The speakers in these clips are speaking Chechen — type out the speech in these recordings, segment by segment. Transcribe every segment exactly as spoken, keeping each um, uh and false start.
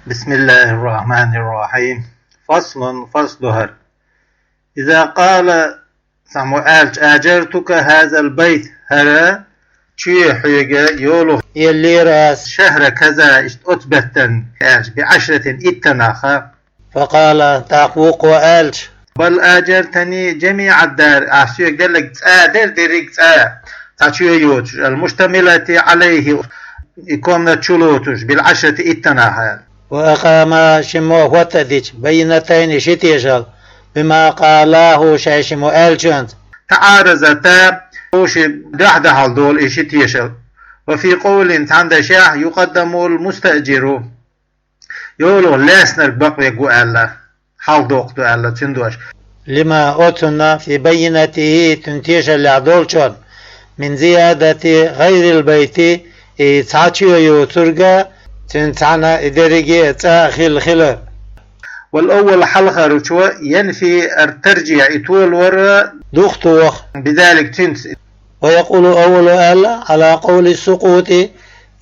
بسم الله الرحمن الرحيم. فصل, фасл ду хӀара. إذا قال, цхьаммо аьлча, أجرتك هذا البيت, хӀара чоь хьоьга йолу еллера ас, شهر كذا, иштта оцу беттан аьлча, بعشرة, иттанах. فقال, тӀаккха вукхо аьлча, بل أجرتني جميع الدار, ахь соьга делларг цӀа дара, дерриг цӀа, цхьа чоь йоцуш, المشتملة عليه, и комнат чу лоцуш, بالعشرة, иттанах аьлла. وأقاما, шиммо хӀотта а дича, بينتين, ши тешал, بما قالاه, шаьш шиммо аьллачунца. تعارضتا, уьш дуьхьал-дуьхьал долу и ши тешал. وفي قول, цхьана дашехь, يقدم المستأجر, йолу лаьцнарг бакъвергва аьлла, хьалхадоккхур ду аьлла цуьнан дош. لما, оцунна, في بينته, цуьнан тешаллехь долчунна, من زيادة غير البيت, и цхьа чоь йоцург, цуьнан цхьана и дерриге а цӀа хилла хилар. والأول, хьалхарчо, ينفي الترجيع, и толор духтох, بذلك, цуьнца. ويقول الأول, аьлла, على قول السقوط, и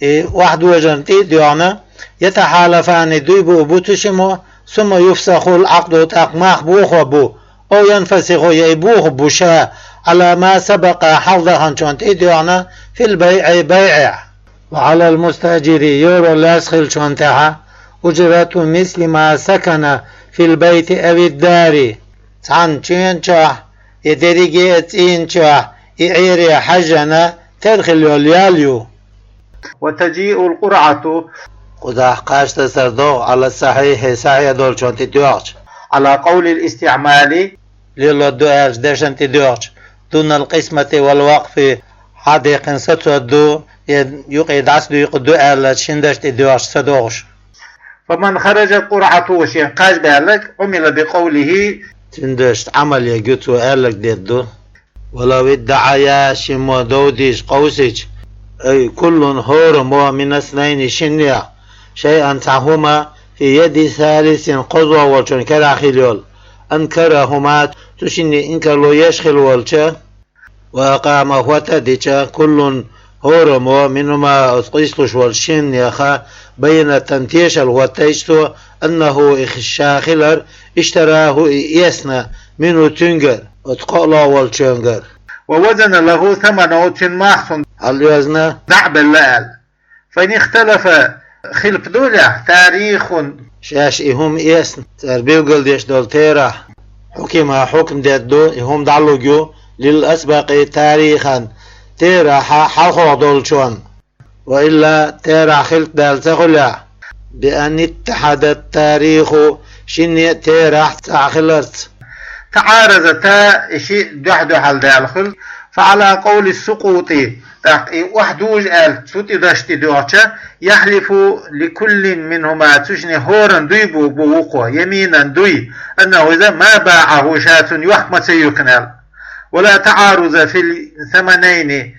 охьадожарна тӀе а доьгӀна, يتحالفان, дуй буа бу цу шиммо, ثم يفسخ العقد, тӀаккха мах бохо бу, أو ينفسخ, я и бохо бу ша, على ما سبق, хьалха даханчунна тӀе а доьгӀна, في البيع, байӀехь. وعلى المستأجر, йора лаьцна хиллачунна тӀехь, أجرة مثل ما سكن في البيت أو الدار, цхьана чоьнан чохь, я дерриге а цӀийнан чохь, и Ӏере хьаьжжина, тера хилла йолу ял ю. وتجيء القرعة, кхузахь кхаж тасар догӀу, على الصحيح, сахьихь долчунна тӀе доьгӀча, على قول الاستعمال, лелор ду аьллачу дешна тӀе доьгӀча, دون القسمة والوقف, хьан декхна сацор ду, я юкъе дӀасадуьйкъур ду аьллачу шина дашна тӀе доьгӀча ца догӀуш. فمن خرجت قرعته, шен кхаж баьлларг, عمل بقوله, цуьнан дашца Ӏамал ергья, цо аьлларг дер ду. ولو ادعيا, шиммо дов дийша къовсийча, أي كل, хӀораммо, من اثنين, шиннех, شيئا, цхьа хӀума, في يد ثالث, кхозлагӀа волчун керахь хилла йолу, أنكرهما, цу шинне инкарло еш хилла волча, وأقام, хӀотта а дича, كل, хӀораммо, منهما, оцу къийсалуш волчу шиннех, بينة, тешал хӀоттийча цо, أنه, и ша хилар, اشتراه, и эцна, منه, цуьнгара, оцу кхоалгӀа волчуьнгара. ووزن له ثمنه, цуьнан мах цунна хьалъоьзна, дӀа а белла аьлла. فإن اختلف, хилпа долехь, تاريخ, шаьш и хӀума эцна, цара билгалдеш долу терахь, حكم, хьукм дер ду, и хӀума дӀалур ю, للأسبق تاريخا, терахь хьалхагӀа долчунна. وإلا, терахь хилпа даьлла ца хуьлехь, بأن اتحد التاريخ, шинне а терахь цхьаъ хиларца. تعارضتا, и шиъ дуьхь-дуьхьал даьлла хуьлу, فعلى قول السقوط, тӀаккха и охьадужу аьлла цу тӀе дашна тӀе доьгӀча, يحلف لكل منهما, цу шинне хӀоранна дуй бу, бу вукхо, يمينا, дуй, أنه, иза, ما باعه, ша цунна йохк ма ца юьйхина аьлла. ولا تعارض في الثمنين,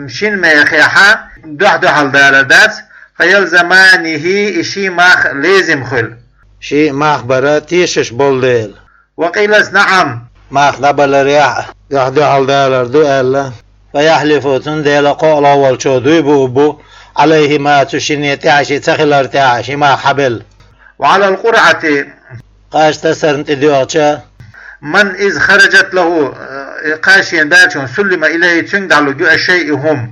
шина мехехь дуьхь-дуьхьал далар дац, فيلزمانه, и ши мах лезим хуьлу. Ши мах бара тешаш болу дела. وقيل نعم, мах дӀабаларехь а дуьхь-дуьхьал далар ду аьлла. فيحلف, цундела кхоалгӀа волчо дуй бу, бу, عليهما, цу шинне тӀехь ши ца хилар тӀехь ши мах хьабелла. وعلى القرعة, кхаж тасарна тӀе доьгӀча, من إذ خرجت له, э, кхаж шена баьллачунна, سلم إليه, цуьнга дӀалур ю الشيء, хӀума.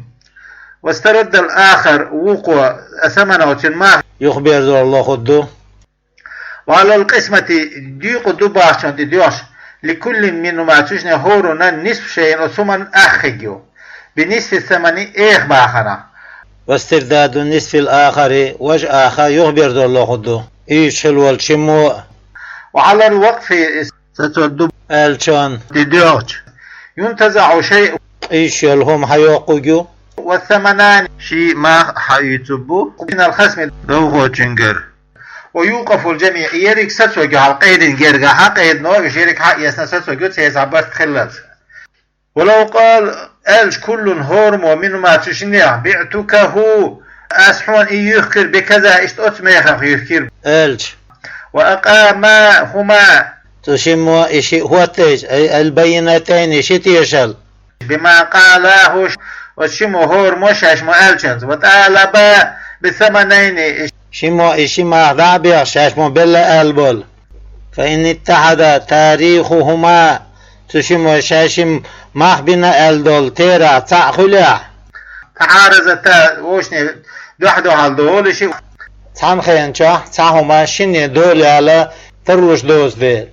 واسترد الآخر, вукхо, ثمنه, цуьнан мах, юхаберзор лохур ду. وعلى القسمة, дуьйкъур ду бахчана тӀе доьгӀча, لكل منهما, цу шинне хӀоранна, نصف شيء, оцу хӀуманна ах хиг ю. بنصف الثمن, эха бахарах. واسترداد نصف الآخر, важа аха юхаберзор лохур ду, уьйш хилла волчу шиммо а. وعلى الوقف, сацор ду аьллачунна тӀе доьгӀча, ينتزع شيء, къийсаш йолу хӀума хьайоккхур ю. والثمنان, ши мах хьаоьцур бу, من الخصم, довхочуьнгара. ويوقف الجميع, ерриг сацор ю хьал къедина гергахь, къедино уьш ерриг хьаэцна сацор ю, церан цхьа барт хиллалц. ولو قال, аьлча, كل, хӀораммо, منهما, цу шиннех, بعتكه, ас хьуна и юьхкира, بكذا, иштта оцу мехах юьхкира, аьлча. وأقامهما, цу шиммо и шиъ хӀоттийча, أي البينتين, ши тешал. بما قالاه, оцу шиммо хӀораммо шаьш ма аьллачунца. وطالبا بالثمنين, Шиммо и ши мах дӀа а бехаш, шаьш мо белла аьлла болу. فإن اتحد تاريخهما, цу шиммо шаьш шимма мах бина аьлла долу терахь цхьаъ хуьлехь, تعارضتا, вовшашна дуьхьал-дуьхьал долуш и, цхьана хенчохь цхьа хӀума шинна дола яла тарлуш доцу дела.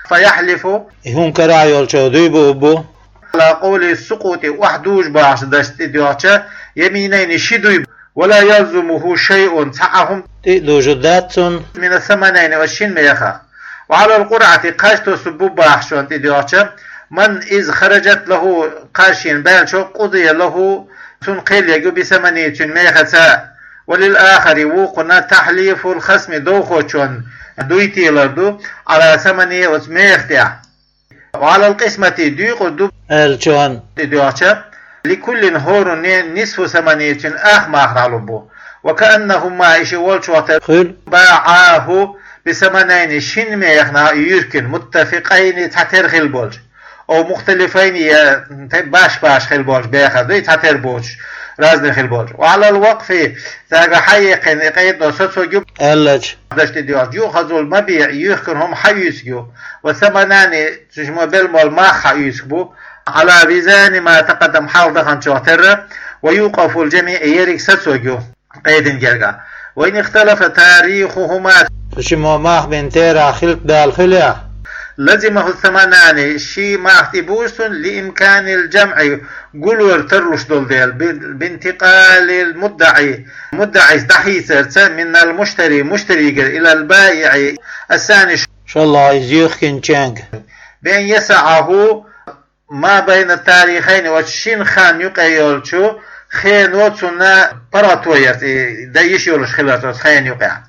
فيحلف, и хӀума карахь йолчо дуй буьйцу, على قول السقوط, охьадужу бахьаш дашна тӀедоьгӀча, يمينين, ши дуй буьйцу, ولا يلزمه شيء, цхьа а хӀума тӀе а дужур дац цунна, من الثمنين, оцу шина мехах. وعلى القرعة, кхаж тосур бу бахьаш шена тӀедоьгӀча, من, иза, خرجت له, кхаж шена баьлча, قضي له, цунна кхел ергья, بثمنه, цуьнан мехаца. وللآخر, вукхунна, تحليف الخصم, довхочунна дуй телар ду, على ثمنه, оцу меха тӀехь. وعلى القسمة, дуьйцур ду аьллачунна тӀедоьгӀча, لكل, хӀоранна, نصف ثمنه, цуьнан ах мах дӀалур бу. وكأنهما, и шиъ волчух тера хуьлу, باعاه بثمنين, шина мехах и юьркина, متفقين, цхьатера хилла болчу, أو مختلفين, я те баш-баш хилла болчу бехара дуй, цхьатера боцуш, разный хилла болчу. وعلى الوقف, цаьрга хьаекхина и къайдано сацорг ю аьллачу дашна тӀедоьгӀча, يؤخذ المبيع, юьхкина хӀума хьаийцарг ю, والثمنان, цу шиммо белла болу мах хьаийцарг бу, على وزان ما تقدم, хьалха даханчух терра, ويوقف الجميع, ерриг сацорг ю къайдина гергахь. وإن اختلف تاريخهما, цу шиммо мах бина терахь хилта баьлла хуьлехь, لزمه الثمنان, ши мах тӀебужу цунна, لإمكان الجمع, гулвар тарлуш долу дела, بانتقال المدعي, муддаӀис дӀахийцарца, من المشتري, муштаригара, إلى البائع الثاني, шолгӀа иза юьхкинчуьнга, بأن يسعه ما بين التاريخين, оцу шина хан юкъе йолчу хено цунна паргӀато ярца, и дан йиш йолуш хиларца оцу хена юкъехь.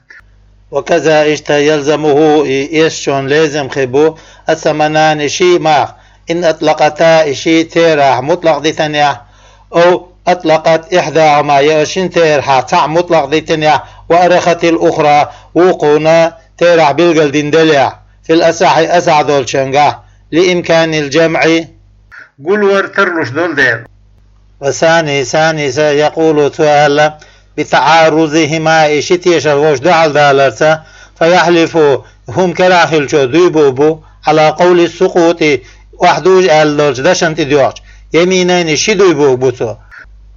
وكذا, иштта, يلزمه, и эшначунна лезам хир бу, الثمنان, ши мах, إن أطلقتا, и ши терахь мутлакъ дитинехь, أو أطلقت إحداهما, я оцу шина терахьех цхьаъ мутлакъ дитинехь, وأرخت الأخرى, вукхунна терахь билгалдина делахь, في الأصح, асахь долчуьнгахь, لإمكان الجمع, гулвар тарлуш долу дела. والثاني, санийса, يقول, цо аьлла, بتعارضهما, и ши тешар вовшашна дуьхьал даларца, فيحلف, хӀума карахь хиллачо дуй буьйцу, على قول السقوط, охьадужу аьлла долчу дашна тӀедоьгӀча, يمينين, ши дуй буьйцу цо.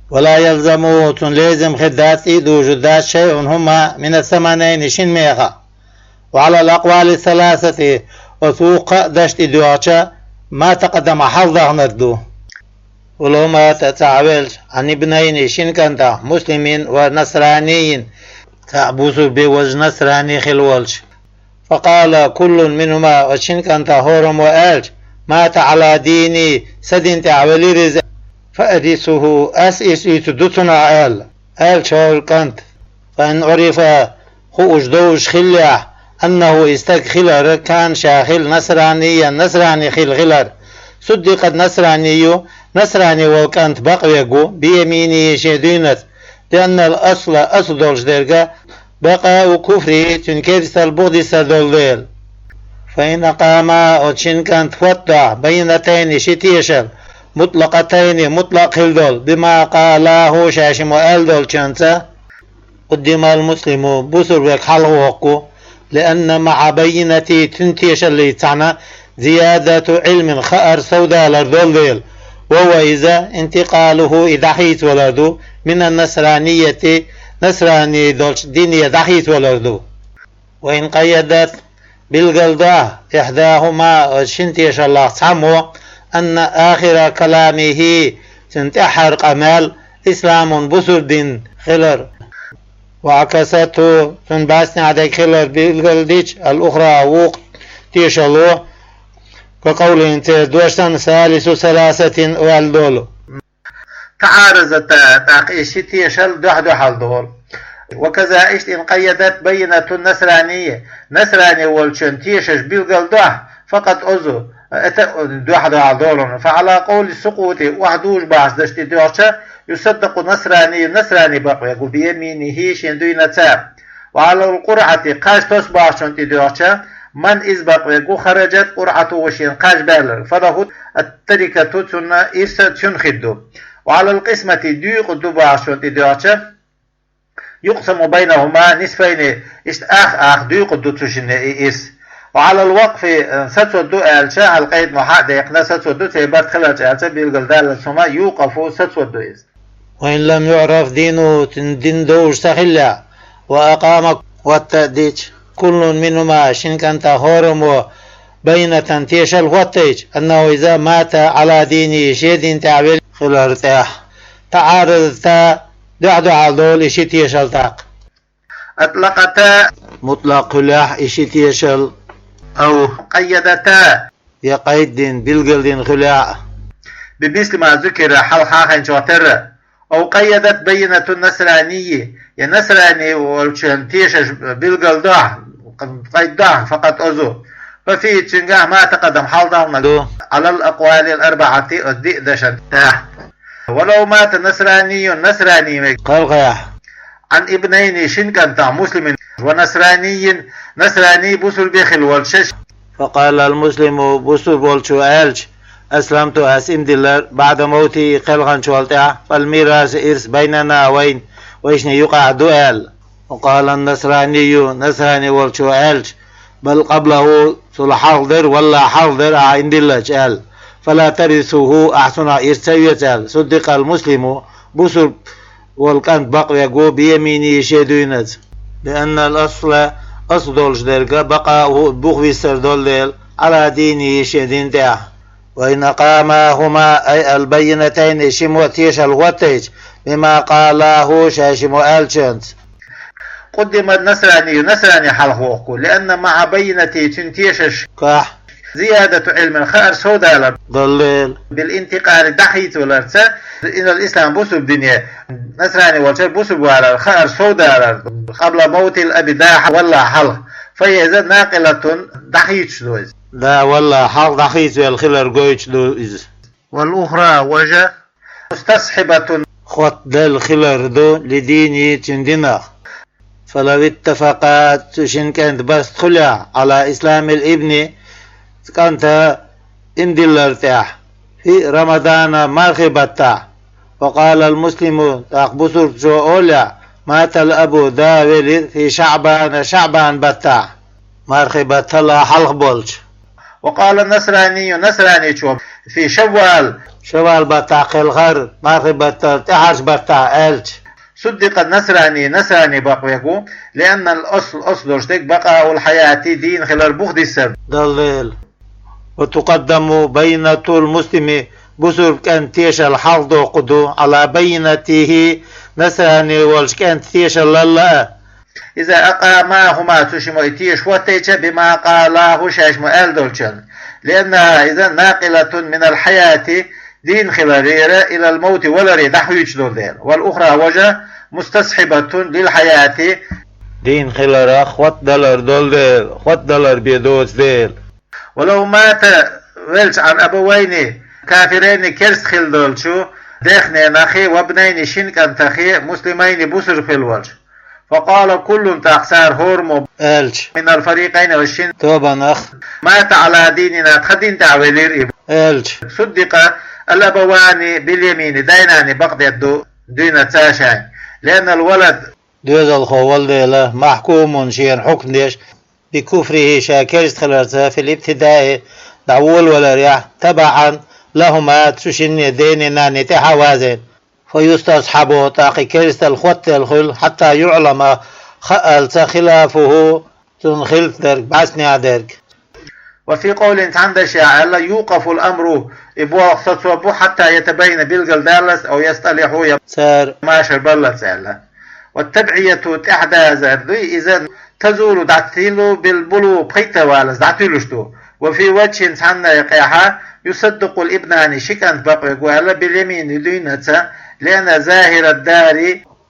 ولا يلزمه, цунна лезам хир дац, и дужур дац, شيء, хӀума, من الثمنين, шина мехах. وعلى الأقوال الثلاثة, оцу вукху а дашна тӀедоьгӀча, ما تقدم, хьалха даханарг ду. ولو مات, цхьаъ велча, عن ابنين, шина кӀантах, مسلم ونصراني, цхьаъ бусулба, важа насрани хилла волчу. فقال كل منهما, оцу шина кӀантах хӀораммо аьлча, مات على ديني, сан дин тӀехь велира иза, فأرثه, ас иза уьйцур ду цунах аьлла, аьлча хӀора кӀанта, فإن عرف, хууш довзуш хиллехь, أنه, и стаг хилар, كان, ша хилла, نصرانيا, насрани хилла хилар, صدق النصراني, насрани волу кӀант бакъвергва, بيمينه, шен дуьйнаца, لأن الأصل, асл долуш дерг, بقاء كفره, цуьнан керстал бухадисар долу дела. فإن أقاما, оцу шина кӀанта хӀоттахь, بينتين, ши тешар, مطلقتين, мутлакъ хилла долу, بما قالاه, шаьш ма аьлла долчуьнца, قدم المسلم, бусулба верг хьалха воккху, لأن مع بينته, цуьнан тешаллица цхьаьна, زيادة علم, хаар совдалар долу дела, وهو, иза, انتقاله, и дӀахийцавалар ду, من النصرانية, насрани долчу дине дӀахийцавалар ду. وإن قيدت, билгал до, إحداهما, оцу шина тешаллах цхьаммо, أن آخر كلامه, цуьнан тӀаьххьара къамел, إسلام, бусулба дин хилар, وعكسته, цуьнан бӀаьстенахь дерг хилар билгал дича, الأخرى, вукху тешало, كقولهم, церан дош санна, ثالث ثلاثة, аьлла долу. تعارضتا, тӀаккха и ши тешал дуьхь-дуьхьал долу. وكذا, иштта, إن قيدت بينة النصراني, насрани волчун тешаш билгал дохь, فقد, оцу, это, дуьхь-дуьхьал долу. فعلى قول السقوط, охьадужу бахьаш дашна тӀедоьгӀча, يصدق النصراني, насрани бакъвергва, بيمينه, шен дуьйнаца. وعلى القرعة, кхаж тосу бахьаш шена тӀедоьгӀча, من, иза бакъвергва, خرجت قرعته, шена кхаж баьлларг, فله التركة, цунна ирс цуьнан хир ду. وعلى القسمة, дуьйцур ду бахьаш шена тӀедоьгӀча, يقسم بينهما نصفين, иштта ах-ах дуькъур ду цу шинне и ирс. وعلى الوقف, сацо ду аьлча, хьал къайдано хьа а декъна, сацо ду, церан барт хиларца аьлча, билгалдаллалц хӀума, يوقف, сацо ду иза. وإن لم يعرف دينه, цуьнан дин довш ца хиллехь, وأقام, хӀотта а дича, كل منهما, шин кӀантах хӀораммо, بينة, тешал хӀоттийча, أنه, иза, مات على دينه, шен дин тӀехь велла хилар тӀехь, تعارضتا, дуьхь-дуьхьал долу и ши тешал тӀаккха. أطلقتا, мутлакъ хуьлехь и ши тешал, أو قيدتا, я къайд дина, билгалдина хуьлехь а, بمثل ما ذكر, хьалха хьахийначух терра, أو قيدت بينة النصراني, я насрани волчун тешаш билгалдохь, къайддохь, فقط оцу, ففيه, цуьнгахь, ما تقدم, хьалдалнарг ду, على الأقوال الأربعة, оцу диъ дашан тӀехь. ولو مات نصراني, насрани верг кхелхахь, عن ابنين, шин кӀантах, مسلم ونصراني, насрани, бусулба хилла волчу шаьш. فقال المسلم, бусулба волчо аьлча, أسلمت, ас ийман диллира, بعد موته, кхелханчул тӀаьхьа, فالميراث, ирс, بيننا, вайна, вайшинна юкъахь ду аьлла. وقال النصراني, насрани волчо аьлча, بل قبله, цул хьалха дара, валлахӀи, хьалха дара ахьа ийман диллача аьлла. فلا ترثه, ахьа цунах ирс ца оьцу аьлла. صدق المسلم, бусулба волу кӀант бакъвергву, بيمينه, шен дуьйнаца. لأن الأصل, асл долуш дерг, بقاؤه, бухвиссар долу дела, على دينه, шен дин тӀехь. وإن أقاماهما, أي البينتين, шиммо тешал хӀоттийча, بما قالاه, шаьш шиммо аьллачуьнца. قدم النصراني, насрани хьалха вохку, لأن مع بينته, цуьнан тешашкахь, زيادة علم, хаар совдалар долу дела. بالانتقال, дӀахийцаваларца, إلى الإسلام, бусулба дине, насрани волчара бусулба валар хаар совдалар, قبل موت الأب, да валлахь хьалха. فهي, иза, ناقلة, дӀахийцаш ду иза. Да валлахь хьалха дӀахийцавелла хилар гойтуш ду иза. والأخرى, важа, مستصحبة, хӀоттаделла хилар ду, لدينه, цуьнан динах. فلو اتفقا, цу шин кӀентан барт хуьлехь, على إسلام الابن, кӀанта ийман диллар тӀехь, في رمضان, мархи баттахь. وقال المسلم, тӀаккха бусулбачо олехь, مات الأب, да велира, في شعبان, шаӀбан баттахь, мархи баттал хьалха болчу. وقال النصراني, насраничо, في شوال, шавал баттахь кхелхар, мархи баттал тӀаьхьарчу баттахь аьлча. صدق النصراني, насрани бакъвергву, لأن الأصل, асл долуш дерг, بقاء الحياة, дийна хилар бухадиссар долу дела. وتقدم بينة المسلم, бусулба кӀентан тешал хьалха доккхур ду, على بينته, насрани волчу кӀентан тешалал а. إذا أقاماهما, цу шиммо и тешаш хӀоттийча, بما قالاه, шаьш шиммо аьлла долчунна. لأنها, иза, ناقلة من الحياة, дийна хиларера, إلى الموت, валаре дӀахуьйцуш долу дела. والأخرى, важа, مستصحبة للحياة, дийна хиларах хӀоттадалар долу дела, хӀоттадалар бен доцу дела. ولو مات, велча, عن أبوين كافرين, керста хилла долчу даьх-ненахи, وابنين, шин кӀантахи, مسلمين, бусулба хилла волчу. فقال كل, тӀаккха цара хӀораммо аьлча, من الفريقين, оцу шин тобанах, مات على ديننا, тхан дин тӀехь велира и, аьлча. صدق الأبوان باليمين, дай-наной бакъдерг ду дуьйна цаьршинна. لأن الولد, доьзалхо волу дела, محكوم, шена хьукма деш, بكفره, ша керста хиларца, في الابتداء, дӀаволаваларехь, تبعا لهما, цу шинне, дене-нанне тӀаьхьа вазийна. فيستصحب, тӀаккха и керстал хӀоттаделла хуьлу, حتى يعلم, хаалца, خلافه, цунна хилла дерг, бӀаьснехь дерг. وفي قول, цхьана дашехь аьлла, يوقف الأمر, и болх сацо бу, حتى يتبين, билгалдаллалц, أو يصطلحوا, я цара машар баллалц аьлла. والتبعية, тӀаьхьадазар дуй иза, تزول, дӀатуьллу, بالبلوغ, пхийтта валалц дӀатуьллуш ду. وفي وجه, цхьанна юкъехь, يصدق الابنان, ши кӀант бакъвергву аьлла, باليمين, дуьйнаца, لأن ظاهر الدار,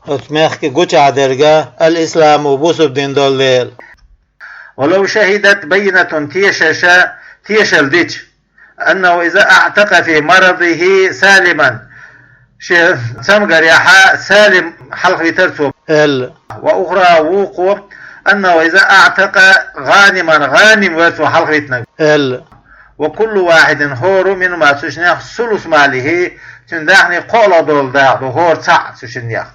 оцу мехкан гучахь дерг, الإسلام, бусулба дин долу дела. ولو شهدت بينة, тешаша тешал дича, أنه إذا أعتق في مرضه سالما, шен цамгарехь салим хьалхавитар цо, аьлла. وأخرى, вукхо, أنه إذا أعتق غانما, гӀаним вара цо хьалхавитинарг, аьлла. وكل واحد, хӀора, منهما, цу шиннех, ثلث ماله, цуьнан даьхни кхоалгӀа долу дакъа ду, хӀора цхьаъ цу шиннех.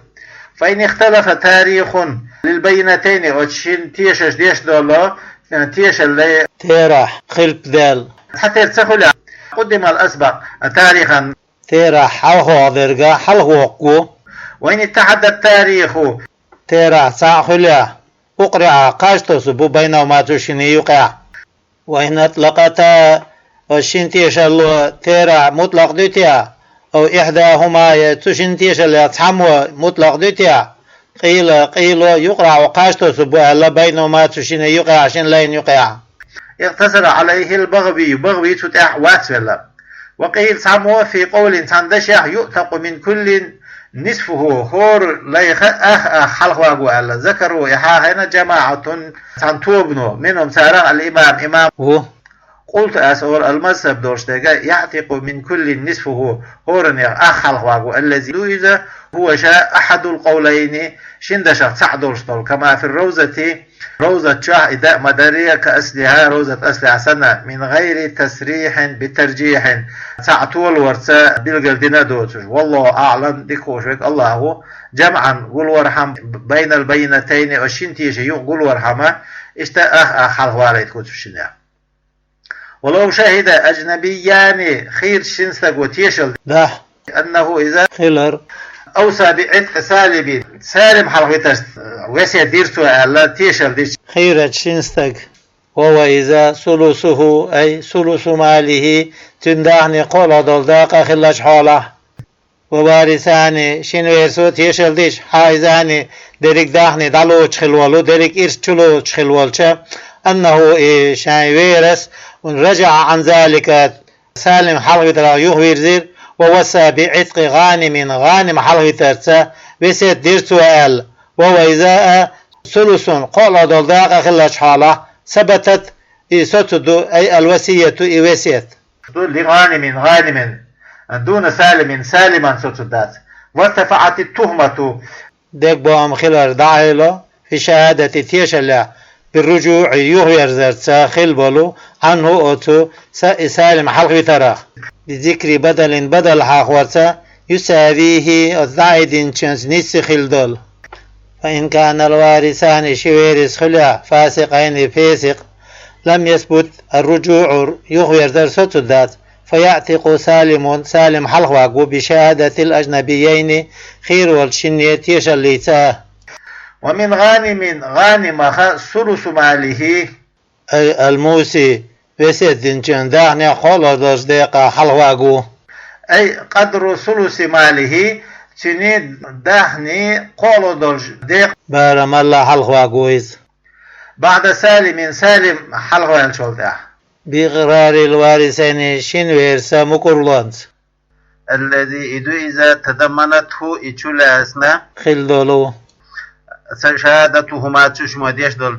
فإن اختلف تاريخ للبينتين, оцу шина тешаш деш долу, э, тешалла терахь хилпа даьлла. Цхьатера ца хуьлехь, قدم الأسبق تاريخا. Терахь хьалхавогӀу дерг хьалхавоккху. وإن اتحد التاريخ. Терахь цхьаъ хуьлехь, أقرع, кхаж тосу бу بينهما, цу шинна юкъехь. وإن أطلقتا, оцу шина тешалло терахь мутлакъ дуьтехь, أو إحداهما, я цу шина тешаллех цхьаммо мутлакъ дуьтехь, قيل, къийла, يقرع, кхаж тосу бу аьлла, بينهما, цу шинна юкъехь, шина лайна юкъехь. اقتصر عليه البغوي, БагӀавий цу тӀехь вацвелла. وقيل, цхьаммо, في قول, цхьана дашехь, يعتق من كل نصفه, хӀора лайх ах-ах хьалхаваго аьлла, ذكره, и хьахийна, جماعة, цхьана тобано, منهم, царах, الإمام, имам ву. قلت, ас олу, المذهب долуш дерг, يعتق من كل نصفه, хӀоранех ах хьалхаваго, الذي, ду иза, هو, ша, أحد القولين, шина дашах цхьаъ долуш долу, كما في الروضة, Ровзат чохь и даа ма-дарра, كأصلها, Ровзат аслехь санна, من غير تصريح بترجيح, цхьаъ толорца билгал дина а доцуш. والله أعلم, дика хууш верг АллахӀ ву, جمعا, гулвархьама, بين البينتين, оцу шина тешан юкъа гулвархьама, иштта ах-ах хьалхавалийта кху цу шинех. ولو شهد أجنبيان, хийра шина стага тешалла дахь, أنه, иза, хилар, أوصى بعتق سالم, Салим хьалхавитарца весет дира цо аьлла, тешалла дича. Хийрачу шина стага, وهو, иза, ثلثه, أي ثلث ماله, цуьнан даьхнин кхоалгӀа долу дакъа хиллачу хьолахь. ووارثان, шина верасо тешалла дича, حائزان, дерриг даьхни дӀалоцуш хилла волу, дерриг ирс чулоцуш хилла волча, أنه, и шайн верас, رجع عن ذلك, Салим хьалхавитарх юхавирзира, ووصى بعتق غانم, ГӀанима хьалхавитарца весет дира цо аьлла, وهو, иза, а, ثلث, кхоалгӀа долу дакъа хиллачу хьолахь, ثبتت, и соцу ду, أي الوصية, и весет. ду, لغانم, غانم, دون سالم, Салиман соцу дац. وارتفعت التهمة, дегбоам хилар дӀаайла, في شهادة, тешаллехь, بالرجوع, юхаверзарца хилла болу, عنه, оцу Са-, и Салим хьалхавитарах, بذكر بدل, бадал хьахорца, يساويه, оцу дӀаайдинчуьнца нийсса хилла долу. فإن كان الوارثان, ши верас хуьлехь, فاسقين, фесикъ, لم يثبت الرجوع, юхаверзар соцу дац, فيعتق سالم, Салим хьалхаваго, بشهادة الأجنبيين, хийра волчу шинна тешаллица. ومن غانم, ГӀанимах, ثلث ماله, أي الموصي, весет динчун даьхнех кхоалгӀа долчу декъа хьалхаваго. أي قدر ثلث ماله, цуьнан даьхнин кхоалгӀа долчу декъа барамалла хьалхаваго иза. بعد سالم, Салим хьалхаваьллачул тӀаьхьа. بإقرار الوارثين, шина вераса мукӀурлонца. الذي, и ду иза, تضمنته, и чу лаьцна, хилла долу, شهادتهما, цу шиммо деш долу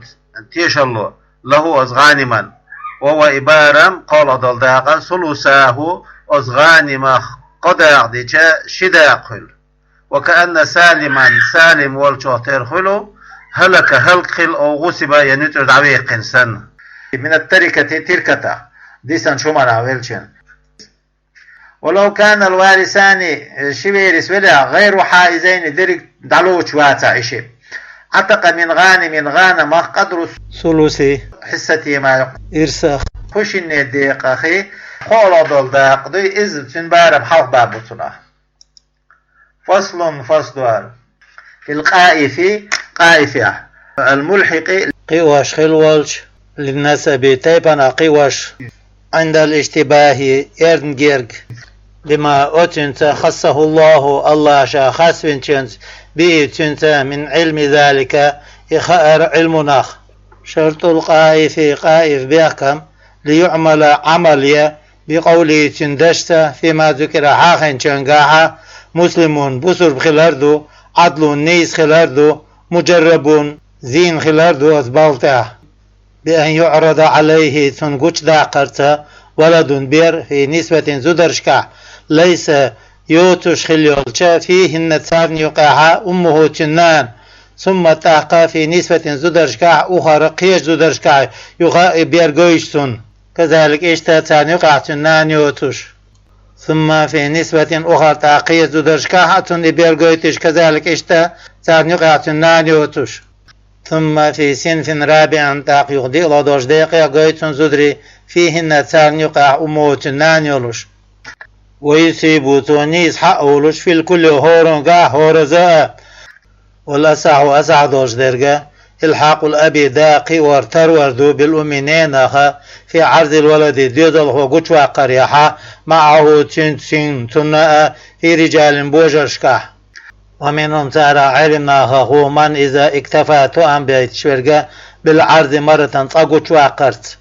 тешалло, له, оцу ГӀаниман, وهو, и барам, кхоалгӀа долу дакъа, ثلثاه, оцу ГӀанимах кхо дакъа дича, ши дакъа хуьлу. وكأن سالما, Салим волчух тера хуьлу, هلك, хӀаллакьхилла, أو غصب, я нуьцкъара дӀавеккхина санна. من التركة, теркатах, дисинчу хӀуманах веллачун. ولو كان الوارثان, ши верас велахь, غير حائزين, дерриг дӀалоцуш вацахь и шиъ, عتق من غانم, ГӀанимах, قدر ثلث حصتهما, ирсах, кху шинна декъах кхоалгӀа долу дакъа дуй, иза, цуьнан барам хьалхабаьлла бу цунах. فصل, фасл ду хӀара. في القائف, къаифехь. الملحق, кхиош хилла волчу, للنسب, тайпана кхиош, عند الاشتباه, эрна герга, بما, оцуьнца, خصه الله, АллахӀа ша хасвинчуьнца, به, цуьнца, من علم ذلك, и хаар Ӏилмунах. شرط القائف, къаиф бехкам, ليعمل, Ӏамал ян, بقوله, цуьнан дашца, فيما ذكر, хьахийначуьнгахь, مسلم, бусурба хилар ду, عدل, нийса хилар ду, مجرب, зийна хилар ду оцу балха тӀехь. بأن يعرض عليه, цунна гучудаккхарца, ولد, бер, في نسبة, зударшкахь, ليس, йоцуш хилла йолча, فيهن, царна юкъехь, أمه, цуьнан нана, ثم, тӀаккха, في نسبة, зударшкахь, أخر, кхечу зударшкахь, юха и бер гойтуш цунна. كذلك, иштта, царна юкъахь цуьнан нана йоцуш. ثم في نسوة أخر, тӀаккха кхеча зударшкахь а цунна и бер гойтуш, كذلك, иштта, царна юкъахь цуьнан нана йоцуш. ثم في صنف رابع, тӀаккха юха диълагӀа долчу декъех гойту цунна зударий, فيهن, царна юкъахь, أمه, цуьнан нана йолуш. ويصيب, цо нийса хьа а олуш, في الكل, хӀоранна гахь, хӀоразза а. والأصح, асахь долуш дерг, إلحاق الأب, да кхиор, тарвар ду, بالأم, ненах, في عرض الولد, доьзалхо гучуваккхарехь, معه, цуьнца, цуьнан, цунна а, في رجال, божаршкахь. ومنهم, царах, Ӏелимнахах ву, من إذا اكتفى, тоам байташ верг, بالعرض مرة, цкъа гучуваккхарца.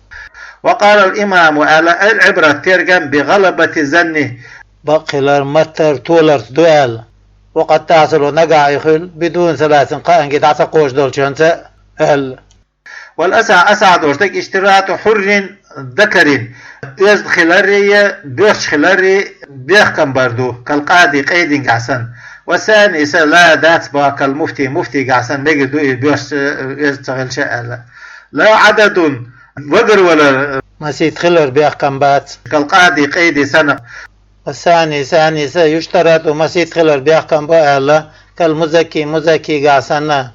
وقال الإمام, аьлла, العبرة, тергам, بغلبة الظن, бакъ хилар, маттар, толарца ду аьлла. وقد تحصل, нагахь и хуьлу, بدون ثلاث, кхаанге дӀа ца кхочуш долчуьнца аьлла. والأصح, асахь долуш дерг, اشتراط حر ذكر, оьзда хиларрий, боьрша хиларрий бехкам бар ду, كالقاضي, къедингахь санна. والثاني, сан, لا, дац боху, كالمفتي, муфтигахь санна, мегар ду и боьрша, оьзда ца хилча аьлла. لا عدد, вагарвалар, масийтта хилар бехкам бац, كالقاضي, къеди санна. والثاني, сани, сан, يشترط, масийтта хилар бехкам бу аьлла, كالمزكي, музаккигахь санна.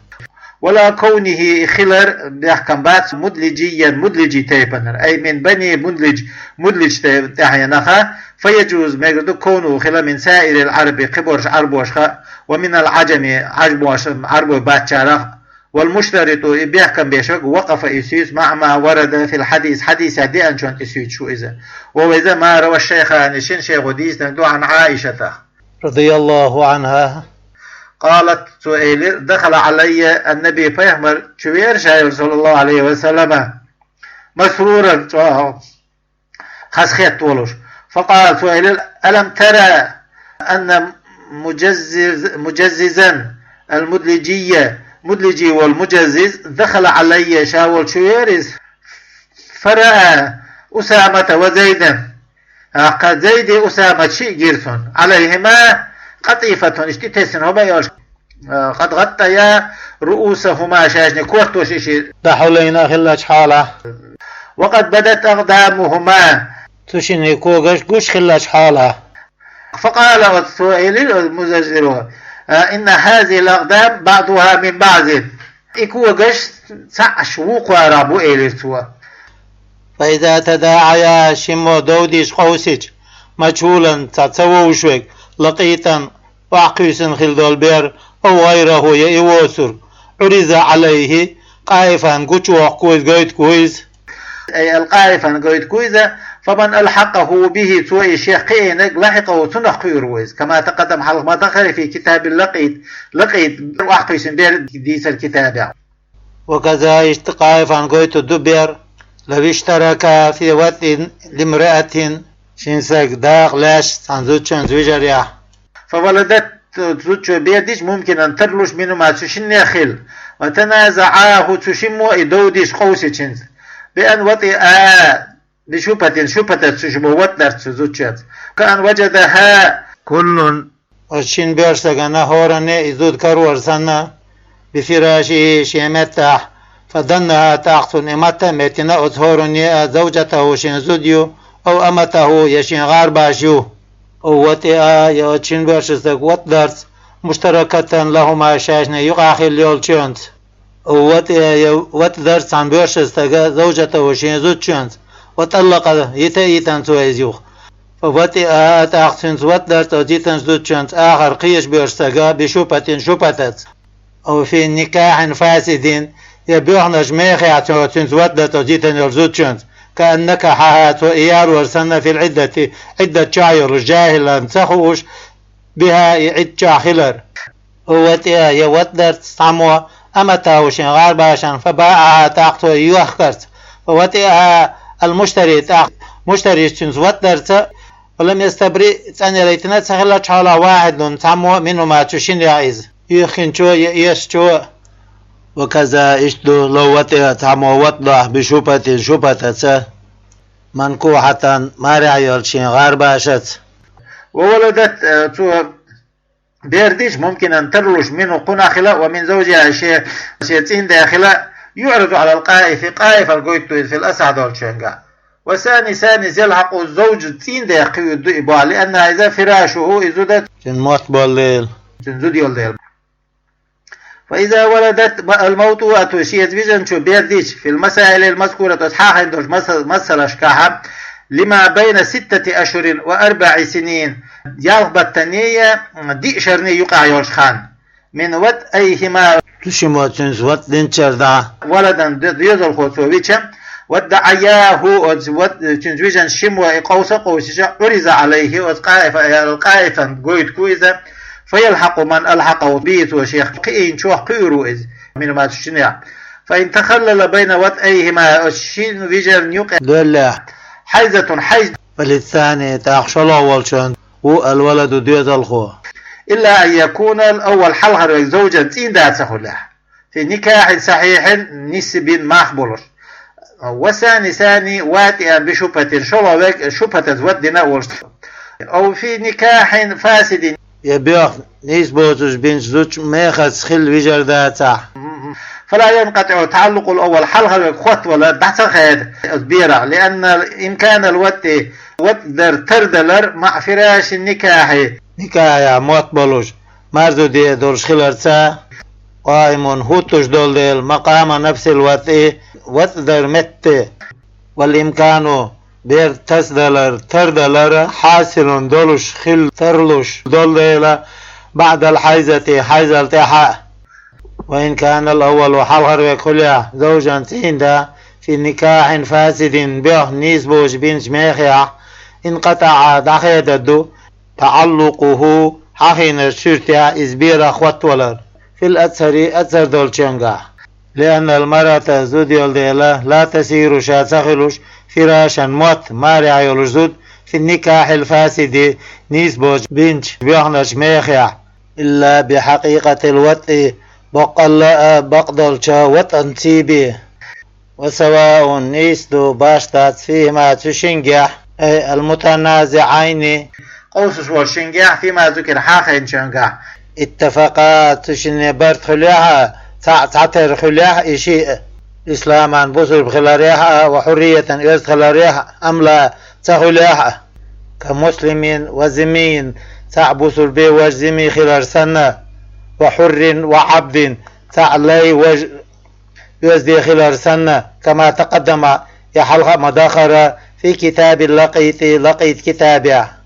ولا كونه, хилар бехкам бац, مدلجيا, мудлижи тайпанара, أي من بني مدلج, мудлиж тӀе-, тӀаьхьенах, فيجوز, мегар ду, كونه, хила, من سائر العرب, кхиболчу Ӏарбошха, ومن العجم, Ӏажамоша, Ӏарбой бацарах. والمشترط, и бехкам беш верг, وقف, иза суьйцу, مع ما ورد في الحديث, хьадисехь деанчунна иза суьйцуш ву иза. وهو иза, ما روى الشيخان, шина шайхо дийцинарг ду, عن عائشة, رضي الله عنها, قالت, цо элира: دخل علي النبي, пайхамар чу веара ша, صلى الله عليه وسلم, مسرورا, чӀогӀа хазахетта волуш. فقال, цо элира: ألم تر أن مجزز-, مجززا المدلجي, мудлижи волу Мужаззиз, دخل علي, ша волчу веара иза, فرأى أسامة وزيدا, тӀаккха Зайди Усамат шиъ гира цунна, عليهما قطيفة, иштта тӀетессина хӀума йолуш, قد غطيا رؤوسهما, шайшиннан кортош и шиъ дӀахьулйина хиллачу хьолахь. وقد بدت أقدامهما, цу шиннан когаш гуш хиллачу хьолахь. فقال, оцу цо элира, оцу Мужаззизо: إن هذه الأقدام بعضها من بعض. И когаш цхьаъ вукхарах бу, элира цо. فإذا تداعيا, шиммо довдийча къовсича, مجهولا, цхьа ца вовшах верг, لقيطا, охьакхуьйсина хилла долу бер, أو غيره, я и воцург, عرض عليه, къаифан гучувоккху иза, гойтуш ву иза. أي القائفا, гойтуш ву иза, فمن ألحقه به, цо и шех кхиийнарг, لحقه, цунах кхуьур ву иза. كما تقدم, хьалха ма-дарра, في كتاب اللقيط, Лакъит охьакхуьйсина бер дийцар китабехь. وكذا, иштта къаифан гойтуш ду бер, لو اشتركا في وطء لامرأة, шина стаг дакъа лаьцча цхьана зудчуьнца вижарехь. فولدت, зудчо бер дича, ممكن, тарлуш, منهما, цу шиннех хилла. وتنازعاه, цу шиммо и довдийча къовсича хӀинца. بأن وطئا بشفة, шуфатаца, цу шиммо ватӀдарца цу зудчуьнца. كأن وجدها كل, оцу шина боьрша стагана хӀоранна а и зуда карор санна, بفراشه, шен меттахь, فدنها, тӀаккха цунна и матта а меттина оцу хӀоранна а, زوجته, шен зуда ю, أو أمته, я шен гӀарбаш ю. أو وطئا, я оцу шина боьрша стаг ватӀдарца, مشتركة لهما, шайшиннан юкъахь хилла йолчуьнца. أو وطئ, я ватӀдарца цхьана боьрша стага, زوجته, шен зудчуьнца, وطلق, йита а йитина цо иза юха. فوطئها, тӀаккха цуьнца ватӀдарца оцу йитинчу зудчуьнца, آخر, кхечу боьрша стага, بشفة, шуфатаца. أو في نكاح فاسد, я боьхначу мехехь цо цуьнца ватӀдарца оцу йитина йолчу зудчуьнца, كأن نكحها, цо и ярор санна, في العدة, Ӏиддат чохь йолуш, جاهلا, ца хууш, بها, и Ӏидда чохь хилар. أو وطئ, я ватӀдарца цхьаммо, أمته, шен гӀарбашна, فباعها, тӀаккха цо и йохкарца. فوطئها المشتري, тӀаккха муштарис цуьнца ватӀдарца, ولم يستبرئ, цӀанъяла йитина ца хиллачу хьолахь, واحد, цхьаммо, منهما, цу шиннех иза, юьхкинчо я эшачо. وكذا, иштта ду, لو وطئ, цхьаммо ватӀдахь, بشفة, шуфатаца, منكوحة, марехь йолчу шен гӀарбашаца. وولدت, э, цо бер дича, ممكن, тарлуш, منه, кхунах хила, ومن زوجها, шен, шен цӀийнда хила, يعرض على القائف, къаифан гойтуш ду иза, في الأصح, долчуьнгахь. والثاني ثاني يلحق الزوج, цӀийндех кхуьур ду и боху, لأنها إذا فراشها, и зуда, цуьнан мотт болу дела, цуьнан зуда йолу дела. فإذا ولدت الموطوءة, шеца вижначо бер дича, في المسائل المذكورة, оцу хьахийна долчу маса-, масалашкахь, لما بين ستة أشهر وأربع سنين, ялх баттаннеи диъ шарнеи юкъахь йолчу ханна, من وطئيهما, цу шиммо цуьнца ватӀа динчара дӀа, ولدا, де-, доьзалхо цо вича, وادعياه, оцу ват-, цуьнца вижначу шиммо и къовса а къовсича, عرض عليه, оцу къаифа-, къаифан гойтур ву иза, فيلحق من ألحقه به, цо шех кхиийначех кхуьур ву иза, منهما, цу шиннех. فإن تخلل بين وطئيهما, оцу шина вижарна юкъа доьллехь, حيضة, хьайз, فللثاني, тӀаккха шолгӀа волчунна ву الولد, доьзалхо. إلا أن يكون الأول, хьалхара верг, زوجا, цӀийнда ца хуьлехь, في نكاح صحيح, нийса бина мах болуш. والثاني ثاني واطئا بشبهة, шолгӀа верг шубхьатаца ватӀа дина а волуш. أو في نكاح فاسد, я боьхна нийса боцуш бинчу зудчун мехаца хилла вижар дацахь. فلا ينقطع تعلق الأول, хьалхара верг хоттавалар дӀа ца хеда оцу берах, لأن إمكان الوطء, ватӀа дар тардалар, مع فراش النكاح, никахьехь мотт болуш, марзо де долуш хиларца, قائم, хӀуттуш долу дела, مقام نفس الوطء, ватӀа дар метте. والإمكان, бер тасадалар, тардалар, حاصل, долуш хилла, тарлуш долу дела, بعد الحيضة, хьайзал тӀаьхьа а. وإن كان الأول, хьалхара верг хуьлехь, زوجا, цӀийнда, في نكاح فاسد, боьхна нийса боцуш бинчу мехехь, انقطع, дӀахедадо, تعلقه, хьахийнарчу суьртехь иза берах хоттавалар, في الأظهر, азхар долчуьнгахь. لأن المرأة, зуда йолу дела, لا تصير, ша ца хуьлуш, فراشا, мотт, марехь йолуш зуда, في النكاح الفاسد, нийса боцуш бинчу боьхначу мехехь, إلا بحقيقة الوطء, боккъалла а бакъдолчу ватӀан цӀий бен. وسواء, нийса ду, башха дац, فيهما, цу шингехь, أي المتنازعين, къовсуш волчу шингехь, فيما ذكر, хьахийначуьнгахь, اتفقا, цу шинна барт хуьлехь а, цхьаъ цхьатера хуьлехь а и шиъ, إسلاما, бусурба хиларехь а, وحرية, оьзда хиларехь а, أم لا, ца хуьлехь а, كمسلم وذمي, цхьаъ бусурбе, важа зимми хилар санна, وحر وعبد, цхьаъ лай, важа оьзде хилар санна, كما تقدم, и хьалха а ма-даххара, في كتاب اللقيط, Лакъит китабехь.